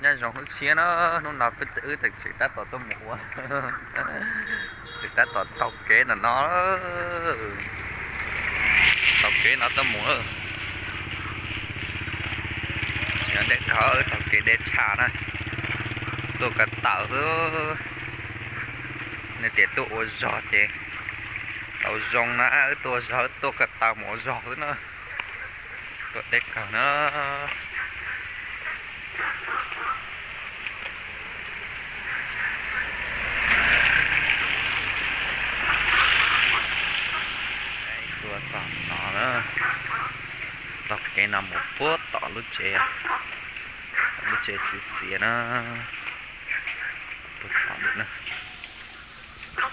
Nyob zoo hnub tshiab na, hnub no wb tseem tab tom tuaj mus ua, tseem tab tom taug kev no no, taug kev no tuaj mus. Tsis yog deb kawg, wb taug kev deb tshaj na, tuaj ko taw xwb. Nej tias tuaj ua zog ces tau zoo na, wb tuaj ua zog, wb tuaj ko taw mus ua zog xwb na, tuaj deb kawg na. Tuaj txog no na, taug kev no mus puag tom lub tsev, lub tsev xiav xiav na, puag tom na.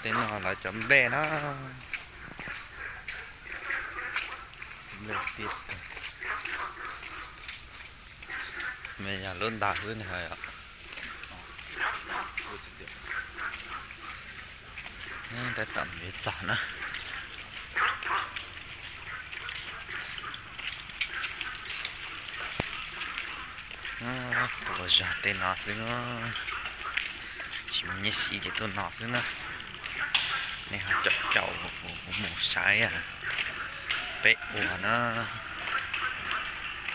Tej no lawv cov nplej na, nplej tiaj kawg, mas yog lub ntag xwb na. Tab tom mus yuav txog na. Tuaj ua zog tej no xwb, tsis muaj nyiaj siv ces tuaj no xwb na. Nej ho caum caum kuv mus saib peb ua na.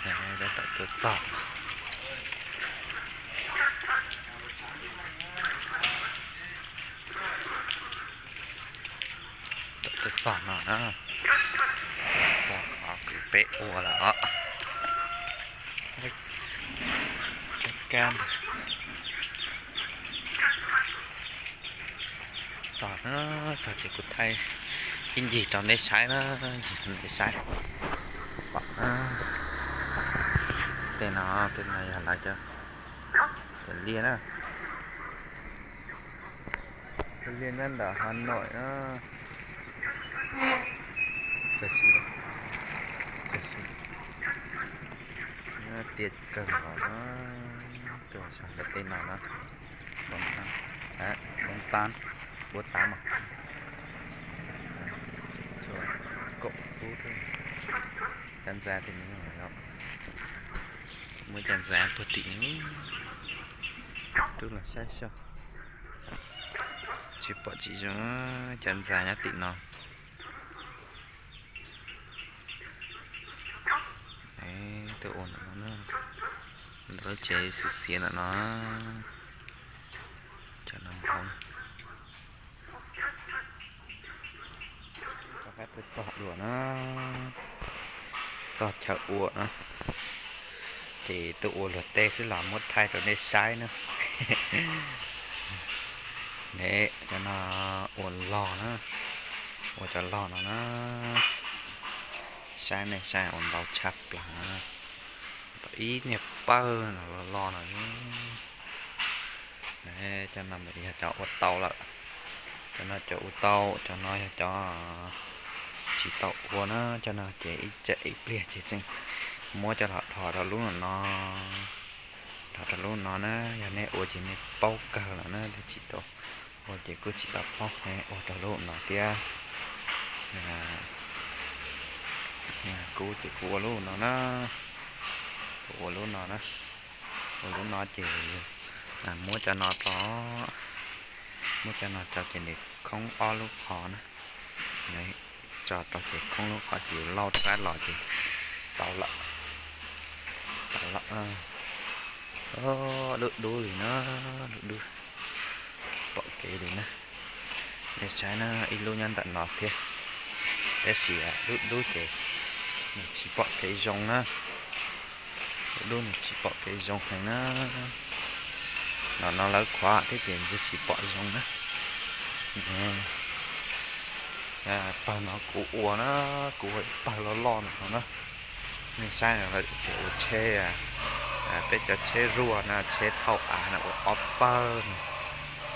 Tab tom tuaj txog, tuaj txog no na, txog qhov kws peb ua lawm os. Txog, txog ces kuv thaij ib ncig rau nej saib na, ncig rau nej saib. Pom na, tej no, tej no yog lawv cov, cov liaj na, cov liaj nyob ntawm Hà Nội na. Tiaj kawg nkaus na, tuaj saib ntawm tej no na, bóng tám, bóng tám, búa tám à. Cov ntxa tim no, muab cov ntxa puag tim no, rub los saib seb, tsis pom tsis zoo, cov ntxa nyob tim no. Tuaj ua ntawm no, lub tsev xiav xiav ntawm no, cov no hauv. Rov qab tuaj txog dua na, txog chaw ua na, ces tuaj ua luag tej xwb los muab thaij rau nej saib na. Ne, cov no ua log na, ua cov log no na, saib nej saib ua ntau tshaj plaws na, tau ib niag pawg no loj loj no. Cov no yog cov ua tau lawm, cov no cov ua tau, cov no yog cov tsis tau ua na, cov no ces ib tsam ib pliag ces tseem muab coj los dhos rau lub no, dhos rau lub no na, yog nej ua ces nej paub kawg lawm na, tsis tau ua ces kuj tsis tau paub, ua rau lub no thiab. Kuv ces kuv ua lub no na, kuv ua lub no na, ua lub no ces muab cov no rau, muab cov no rau ces nws khoob ob lub qhov na, tso rau ces khoob lub qhov ces lauj rov qab los ces tau lawm, tau lawm. Dub dub li na, dub dub, pom kev li na. Nej saib na, ib lub nyob ntawm no thiab, tab sis dub dub ces nws tsis pom kev zoo na, dub dub nws tsis pom kev zoo heev na. Ntawm no lawv khuav thiab ces nws tsis pom zoo na. Pawg no kuv ua na, kuv ua ib pawg loj loj no na. Nej saib no lawv tias ua tsheb, peb cov tsheb ruaj na, tsheb thauj av na, ua ob pawg no,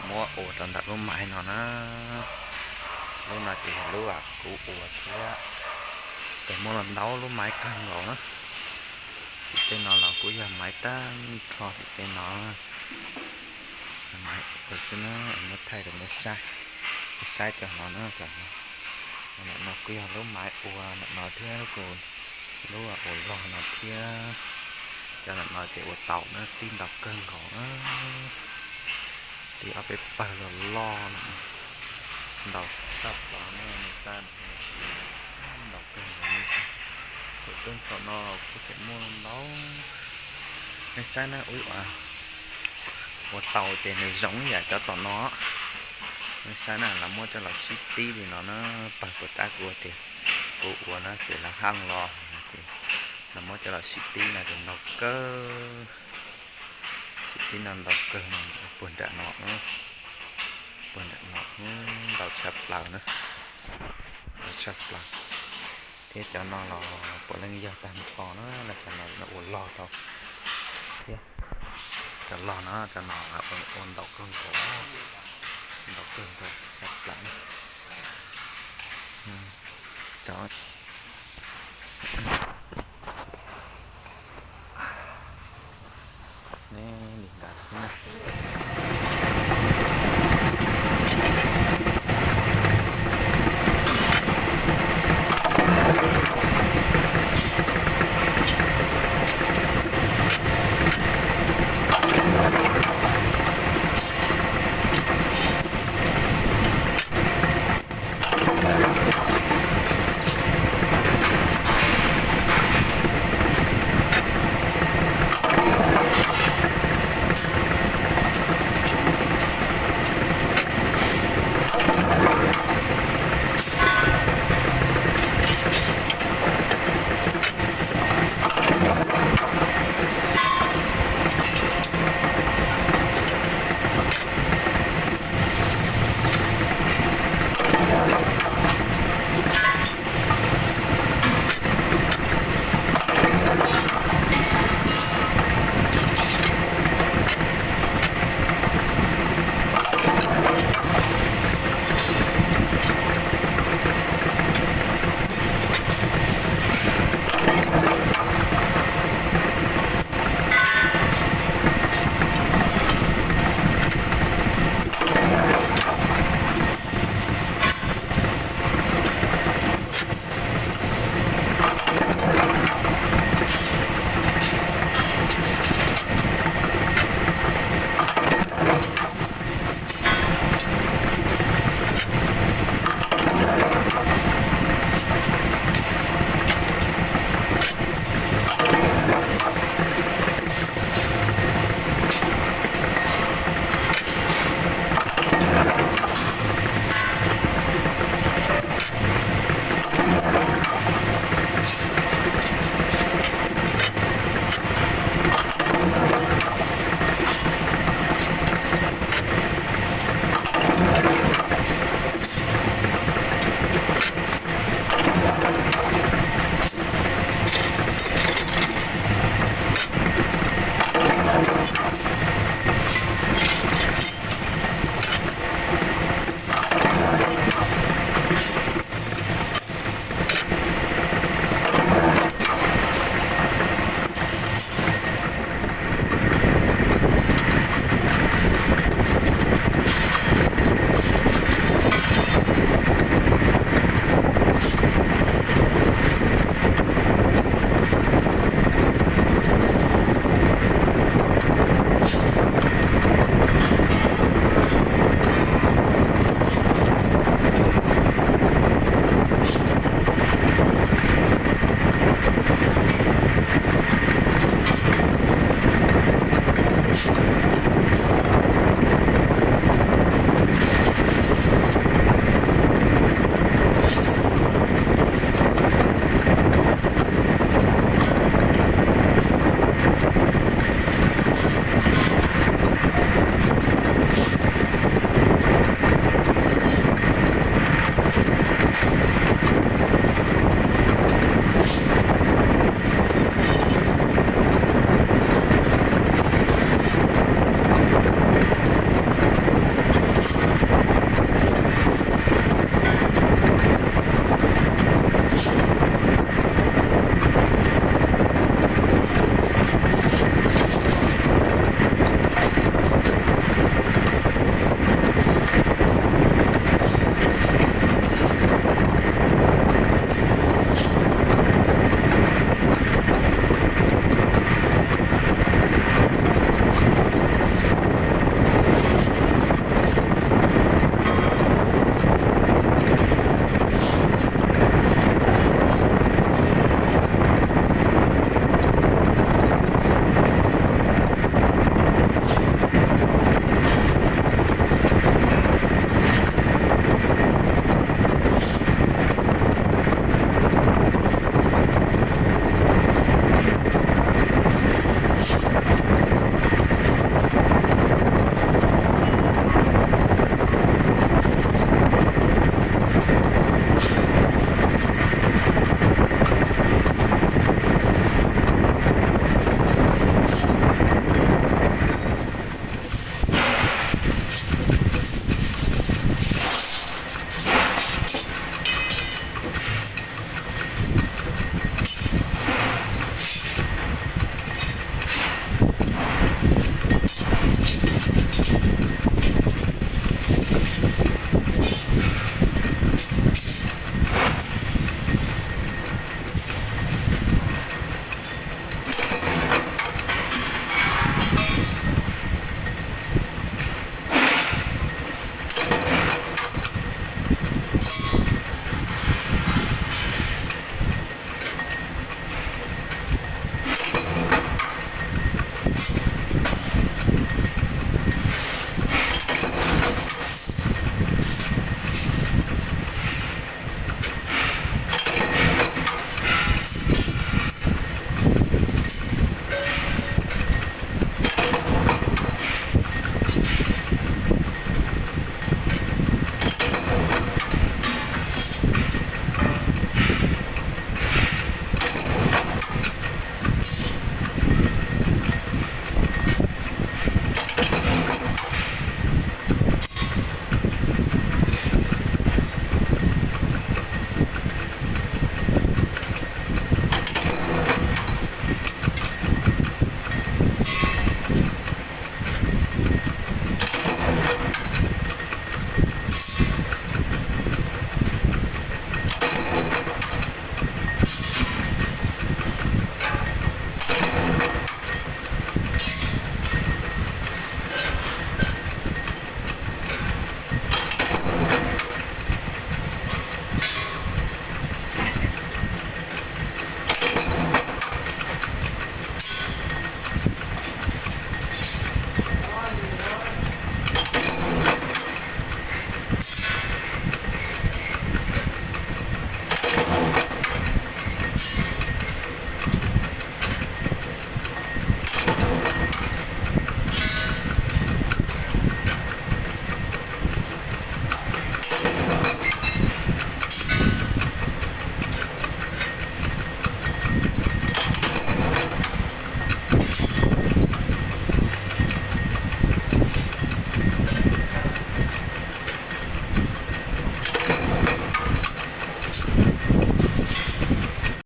muab ua rau ntawm lub maiv no na. Lub no ces yog lub kuv ua thiab, ces muaj ntau lub maiv kawg nkaus na. Tim tej no los kuj yog maiv tag nrho tim tej no. Maiv ua xwb na, muab thaij rau nej saib, saib cov no na, cov no kuj yog lub maiv ua ntawm no thiab, lub ua log no thiab. Cov no ces ua tau na, tib ntau kawg nkaus na. Tib ob peb pawg loj loj no, ntau tshaj plaws na, nej saib, ntau kawg nkaus. Saum rooj saum no kuj tseem muaj ntau. Nej saib na, ua tau ces nws zoo ib yam cov tom no. Nej saib na, lawv muab coj los sib tib li no na, pawg puas tab kuv tias, kuv ua na ces lawv haj los ces lawv muab coj los sib tib no ces ntau kawg. Sib tib no ntau kawg, puag nram no, puag nram no ntau tshaj plaws na, ntau tshaj plaws. Thiab cov no los puav leej yog tag nrho na, cov no ua log tau thiab. Cov log no, cov no ua ntau kawg nkaus, ntau kawg nkaus tshaj plaws. Neb nim nkas xwb na.